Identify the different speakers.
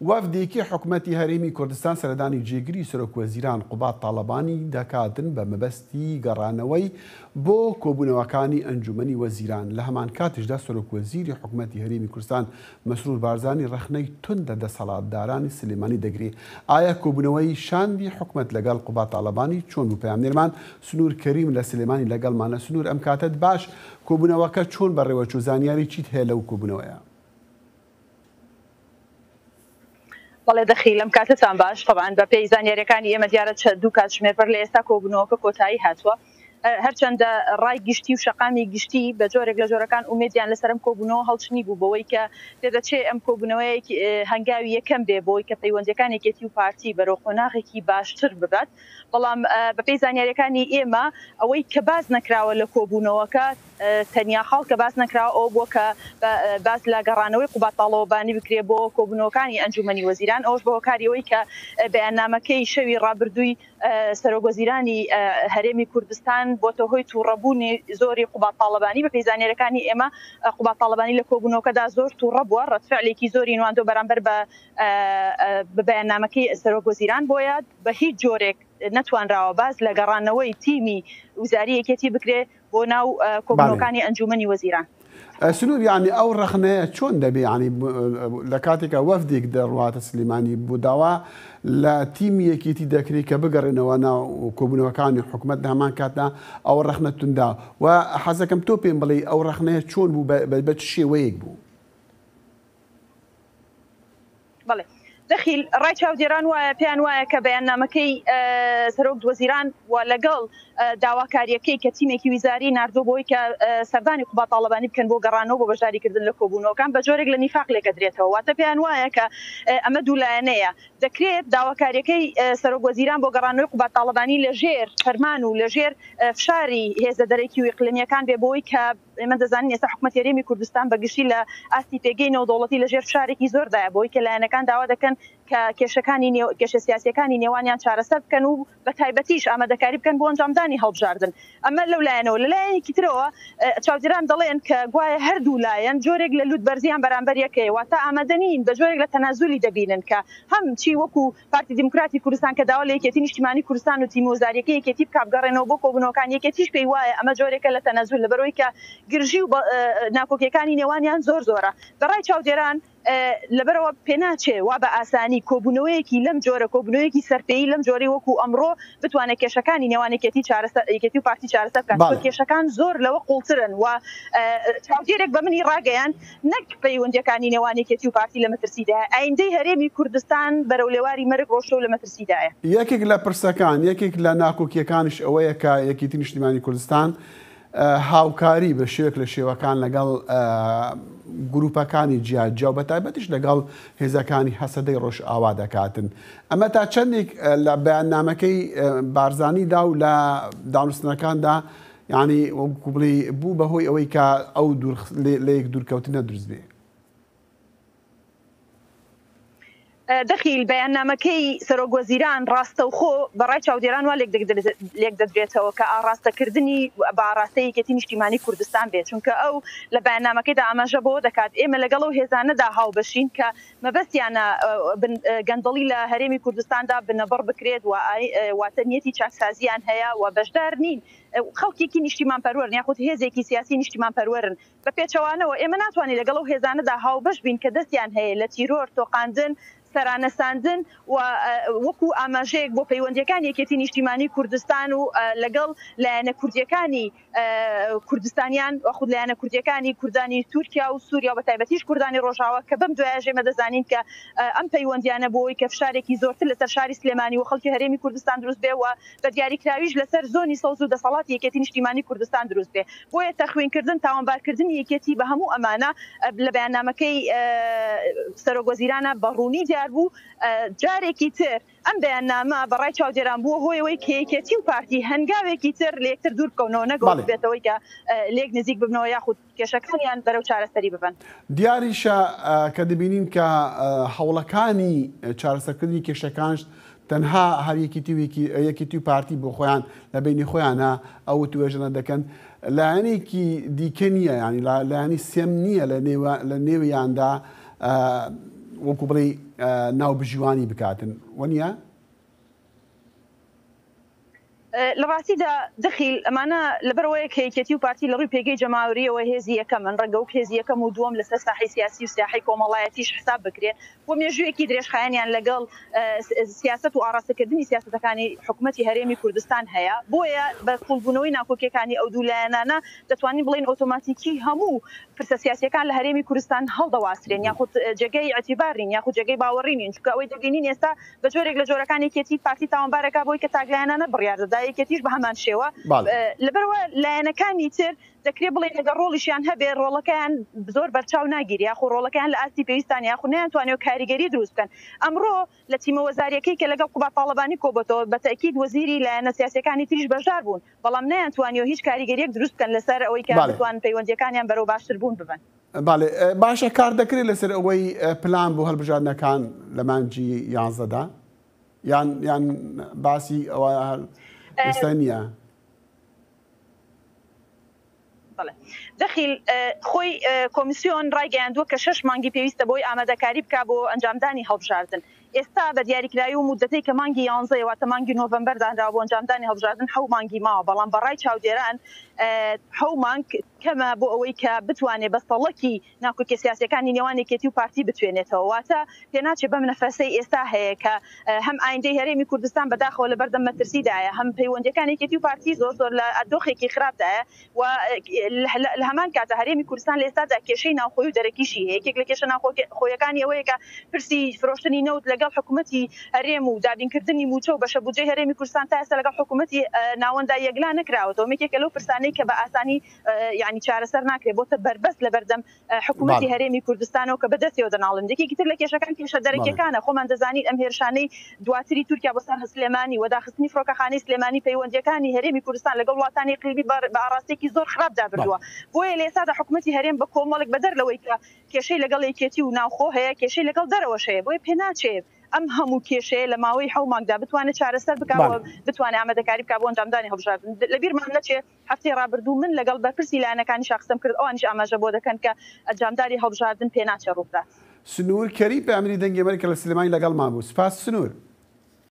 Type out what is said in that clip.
Speaker 1: وەفدێکی حکومەتی هەرێمی کوردستان سەردانی جێگری سەرۆکوەزیران قوباد تاڵەبانی دەکاتن بە مەبەستی گەڕانەوەی بۆ کۆبوونەوەکانی ئەنجومەنی وەزیران، لە هەمانکاتیشدا سەرۆکوەزیری حکومەتی هەرێمی کوردستان مەسرور بارزانی ڕەخنەی توند لە دەسەڵاتدارانی سلێمانی دەگرێ. ئایا کۆبوونەوەی شاندی حکومەت لەگەڵ قوباد تاڵەبانی چۆن بوو؟ پەیامنێرمان سنوور کەریم لە سلێمانی لەگەڵمانە. سنوور ئەم کاتەت باش، کۆبوونەوەکە چۆن بەڕێوەچوو، زانیاری چیت هەیە لەو کۆبوونەوەیە؟
Speaker 2: بەڵێ دەخیل ئەم کاتەتان باش تەبعەن بە پێی زانیاریەکانی ئێمە دیارە چە دوو کاتژمێر بەر لە ئێستا کۆبوونەوەکە کۆتایی هاتووە هەرچەندە ڕای گشتی و شەقامی گشتی بە جۆرێک لە جۆرەکان ئومێدیان لەسەر ئەم کۆبوونەوە هەڵچنی بوو بەوەی کە پێدەچێ ئەم کۆبوونەوەیە هەنگاوی یەکەم بێ بۆی کە پەیوەندیەکان یەکێتی و پارتی بەرەو قۆناغێکی باشتر ببات بەڵام بەپێی زانیاریەکانی ئێمە ئەوەی کە باس نەکراوە لە کۆبوونەوەکە تەنیا خاڵ کە باس نەکراوە ئەوە بووە کە باس لە گەڕانەوەی قوباد تاڵەوەبانی بکرێ بۆ کۆبوونەوەکانی ئەنجوومەنی وەزیران، ئەوەش بە هۆکاری ئەوەی کە بەیاننامەکەی شەوی ڕابردووی سەرۆک وەزیرانی هەرێمی کوردستان بۆتە هۆی تووڕەبوونی زۆری قوباد تاڵەبانی. بەپێی زانیارییەکانی ئێمە قوباد تاڵەبانی لە کۆبوونەوەکەدا زۆر تووڕە بووە، ڕەدفعلێکی زۆری نواندووە بەرامبەر بە بەیاننامەکەی سەرۆک وەزیران، بۆیە بە هیچ جۆرێک نەتوانراوە باس لە گەڕانەوەی تیمی وزاری یەکێتی بکرێ بۆ ناو کۆبوونەوەکانی ئەنجوومەنی وەزیران.
Speaker 1: سنوور یانی ئەو ڕەخنەیە چۆن دەبێ یانی لە کاتێکا وەفدێک دەڕواتە سلێمانی بۆ داوا لە تیمی یەکێتی دەکرێت کە بگەڕێنەوە ناو کۆبوونەوەکانی حکومەت لە هەمان کاتدا ئەوە ڕەخنە توندا و حەزەکەم تۆ پێم بڵێی ئەو ڕەخنەیە چۆن بوو بە چ شێوەیەک بوو؟
Speaker 2: بەڵێ دەخیل، ڕای چاودێران وایە پێیان وایە کە بەیاننامەکەی سەرۆک وەزیران و لەگەڵ داواکارییەکەی کە تیمێکی ویزاری ناردووە بۆی کە سەردانی قوباد تاڵەبانی بکەن بۆ گەڕانەوە بۆ بەشداریکردن لە کۆبوونەوەکان بە جۆرێک لە نیفاق لێکەدرێتەوە واتە پێیان وایە کە ئەمە دوولایەنەیە دەکرێت داواکارییەکەی سەرۆک وەزیران بۆ گەڕانەوەی قوباد تاڵەبانی لەژێر فەرمان و لەژێر فشاری هێزە دەرەکی و ئیقلیمییەکان بێ بۆی کە ئێمە دەزانین ئێستا حکومەتی هەرێمی کوردستان بە گشتی لە ئاستی پێگەی نێودەوڵەتی لە ژێر فشارێکی زۆردایە بەوەی کە لایەنەکان داوا دەکەن کە کێشەکانی نێو کێشە سیاسییەکانی نێوانیان چارەسەر بکەن و بە تایبەتیش ئامادەکاری بکەن بۆ ئەنجامدانی هەڵبژاردن. ئەمە لەو لایەنەوە. لە لایەنێکی ترەوە چاودێران دەڵێن کە گوایە هەردوو لایەن جۆرێک لە لووتبەرزییان بەرامبەر یەک هەیە واتە ئامادە نین بە جۆرێک لە تەنازولی دەبینن کە هەم چی وەکوو پارتی دیموکراتی کوردستان کە داوا لە یەکێتی نیشتیمانی کوردستان و تیمە وزاریەکەی یەکێتی بکا بگەڕێنەوە بۆ کۆبونەوەکان، یەکێتیش پێی وایە ئەمە جۆرێکە لە تەنەزول لەبەرئەوەی کە گرژی و ناکۆکیەکانی نێوانیان زۆر زۆرە بە ڕای چاودێران لەبەرئەوە پێناچێ وا بە ئاسانی کۆبونەوەیەکی لەم جۆرە کۆبونەوەیەکی سەرپێیی لەم جۆرەی وەکو ئەمڕۆ بتوانێت کێشەکانی نێوان یەکێتی چارەسەر یەکێتی و پارتی چارەسەر بکات چونکە کێشەکان زۆر لەوە قوڵترن و چاودێرێک بە منی ڕاگەیاند نەک پەیوەندییەکانی نێوان یەکێتی و پارتی لە مەترسیدایە، ئایندەی هەرێمی کوردستان بەرەو لێواری مەرگ ڕۆشتوە و لە مەترسیدایە.
Speaker 1: یەکێک لە پرسەکان، یەکێک لە ناکۆکییەکانیش ئەوەیە کە یەکێتی نیشتیمانی کوردستان هاوکاری بە شێوەیەک لە شێوەکان لەگەڵ گروپەکانی جیا جیا و بەتایبەتیش لەگەڵ هێزەکانی هەسەدەی ڕۆژئاوا دەکاتن. ئەمە تا چەندێک لە بەیاننامەکەی بارزانیدا و لە دانوستنەکاندا یانی وەکو بڵێی بوو بە هۆی ئەوەی کە ئەو دوور لەیەک دوورکەوتنە دروست بێ.
Speaker 2: دەخیل، بەیاننامەکەی سەرۆک وەزیران ڕاستەوخۆ بە ڕای چاودێران وا لێکدەدرێتەوە کە ئاڕاستەکردنی بە ئاڕاستەی یەکێتی نیشتیمانی کوردستان بێت، چونکە ئەو لە بەیاننامەکەیدا ئاماژە بەوە دەکات ئێمە لەگەڵ ئەو هێزانەدا هاوبەشین کە مەبەستیانە گەندەڵی لە هەرێمی کوردستاندا بنەبڕ بکرێت و واتە نیەتی چاکسازییان هەیە و بەشدار نین خەڵکێکی نیشتیمانپەروەرن یاخود هێزێکی سیاسی نیشتیمانپەروەرن. بە پێچەوانەوە ئێمە ناتوانین لەگەڵ ئەو هێزانەدا هاوبەش بین کە دەستیان هەیە لە تیرۆر، تۆقاندن، سەرانەساندن و وەکو ئاماژەیەک بۆ پەیوەندییەکانی یەکێتی نیشتیمانی کوردستان و لەگەڵ لایەنە کوردییەکانی کوردستانیان یاخود لایەنە کوردییەکانی کوردانی تورکیا و سوریا و بەتایبەتیش کوردانی ڕۆژاوا کە بەم دوایەش ئێمە دەزانین کە ئەم پەیوەندیانە بۆ ئەوەی کە فشارێکی زۆرتر لەسەر شاری سلێمانی و خەڵکی هەرێمی کوردستان دروست بێ و بە دیاریکراویش لەسەر زۆنی سەوز و دەسەڵاتی یەکێتی نیشتیمانی کوردستان دروست بێ بۆیە تەخوینکردن تاوانبارکردنی یەکێتی بە هەموو ئەمانە لە بەیاننامەکەی سەرۆک وەزیرانە بە ڕوونی دیار بوو جارێکی تر ئەم بەیاننامە بە ڕای چاودێران بووە هۆی ئەوەی کە یەکێتی و پارتی هەنگاوێکی تر لە یەکتر دوور بکەونەوە نەک ئەوە ببێتەوەی کە لێک نزیک ببنەوە یاخود کێشەکانیان بەرەو چارەسەری ببەن.
Speaker 1: دیاریشە کە دەبینین کە هەوڵەکانی چارەسەرکردنی کێشەکانش تەنها هەر یەکێتی و یەکێتی و پارتی بۆ خۆیان لە بەینی خۆیانە ئەو وتوێژانە دەکەن لایەنێکی دیکە نییە یانی لایەنی سێم نییە لە نێویاندا. وەکو بڵێی ناوبژیوانی بکاتن وەنیە؟
Speaker 2: لە ڕاستیدا دەخیل ئەمانە لەبەرئەوەیە کە یەکێتی و پارتی لە ڕووی پێگەی جەماوەرییەوە هێزی یەکەمن، ڕەنگە وەک هێزی یەکەم و دووەم لەسەر ساحەی سیاسی و ساحەی کۆمەڵایەتیش حساب بکرێ و مێژوویەکی درێژخایەنیان لەگەڵ سیاسەت و ئاڕاستەکردنی سیاسەتەکانی حکومەتی هەرێمی کوردستان هەیە، بۆیە بە قووڵبوونەوەی ناکۆکییەکانی ئەو دوو لایەنانە دەتوانین بڵێین ئۆتۆماتیکی هەموو پرسە سیاسییەکان لە هەرێمی کوردستان هەڵدەواسرێن یاخود جێگەی ئیعتیبار نین یاخود جێگەی باوەڕی نین، چونکە ئەوەی دەبینین ئێستا بە جۆرێک لە جۆرەکان یەکێتی پارتی تاوانبارەکا بۆی کە تاکلایەنانە بڕیار دەدا، یەکێتیش بە هەمان شێوە. لەبەرئەوە لایەنەکانی تر دەکرێ بڵێین ئەگەر ڕۆڵیشیان هەبێ ڕۆڵەکەیان زۆر بەرچاو ناگیرێ یاخۆ ڕۆڵەکەیان لە ئاستی پێویستان یاخود نەیانتوانیوە کاریگەری دروست بکەن. ئەمڕۆ لە تیمە وەزارییەکەی کە لەگەڵ قوباد تاڵەبانی کۆبۆتەوە بە تەئکید وەزیری لایەنە سیاسییەکانی تریش بەشدار بوون، بەڵام نەیانتوانیوە هیچ کاریگەرییەک دروست بکەن لەسەر ئەوەی کە بتوانن پەیوەندییەکانیان بەرەو باشتربوون ببەن.
Speaker 1: بەڵێ باشە کار دەکرێت لەسەر ئەوەی پلان بۆ هەڵبژاردنەکان لە مانگی یانزەدا یان یان باسی ئەوە ئێستا نییە؟
Speaker 2: بەڵێ دەخیل خۆی کۆمیسیۆن ڕایگەیاندووە کە شەش مانگی پێویستە بۆی ئامادەکاری بکا بۆ ئەنجامدانی هەڵبژاردن. ئێستا بە دیاریکراوی و مودەتەی کە مانگی یانزەیە واتە مانگی نۆڤەمبەر دانراوە بۆ ئەنجامدانی هەڵبژاردن حەو مانگی ماوە، بەڵام بە ڕای چاودێران حەو مانگ کەمە بۆ ئەوەی کە بتوانێ بە سەڵەکی ناکۆکیە سیاسیەکانی نێوان یەکێتی و پارتی بتوێنێتەوە واتە پێناچێ بەم نەفەسەی ئێستا هەیە کە هەم ئایندەی هەرێمی کوردستان بەداخەوە لەبەردەم مەترسیدایە هەم پەیوەندیەکان یەکێتی و پارتی زۆر زۆر لە دۆخێکی خراپدایە و لە هەمان کاتە هەرێمی کوردستان لە ئێستادا کێشەی ناوخۆی و دەرەکیشی هەیە یەکێک لە کێشە ناوخۆیەکانی ئەوەیە کە پرسی فرۆشتنی نەوت لەگەڵ حکوومەتی هەرێم و دابینکردنی مووچە و بەشە بودجەی هەرێمی کوردستان تا ئێستا لەگەڵ حکوومەتی ناوەندا یەکلا نەکراوەتەوە یەکێکە لەو پرسانەی کە بە ئاسانی یانی چارەسەر ناکرێت بۆتە بەربەست لەبەردەم حکوومەتی هەرێمی کوردستانەوە کە بەدەستیەوە دەناڵێن یەکێکی تر لە کێشەکان کێشە دەرەکیەکانە خۆمان دەزانین ئەم هێرشانەی دواتری تورکیا بۆ سەر سلێمانی و داخستنی فڕۆکەخانەی سلێمانی پەیوەندیەکانی هەرێمی کوردستان لەگەڵ وڵاتانی ئیقلیمی بە ئاڕاستەیەکی زۆر خراپدا بردووە بۆیە لە ئێستادا حکوومەتی هەرێم بە کۆمەڵێک بەدەر لەوەی کە کێشەی لەگەڵ یەکێتی و ناوخۆ هەیە کێشەی لەگەڵ دەرەوەش هەیە بۆیە پێناچێ ئەم هەموو کێشەیە لە ماوەی حەو مانگدا بتوانێت چارەسەر بکا و بتوانێت ئامادەکاری بکا بۆ ئەنجامدانی هەڵبژاردن لەبیرمان نەچێ هەفتەی ڕابردوو من لەگەڵ بەرپرسی لایەنەکانیشا قسەم کرد، ئەوانیش ئاماژە بۆ دەکەن کە ئەنجامداری هەڵبژاردن پێناچێ ڕووبدات.
Speaker 1: سنوور کەریم پەیامنێری دەنگی ئەمەریکا لە سلێمانی لەگەڵمان بوو. سپاس سنوور.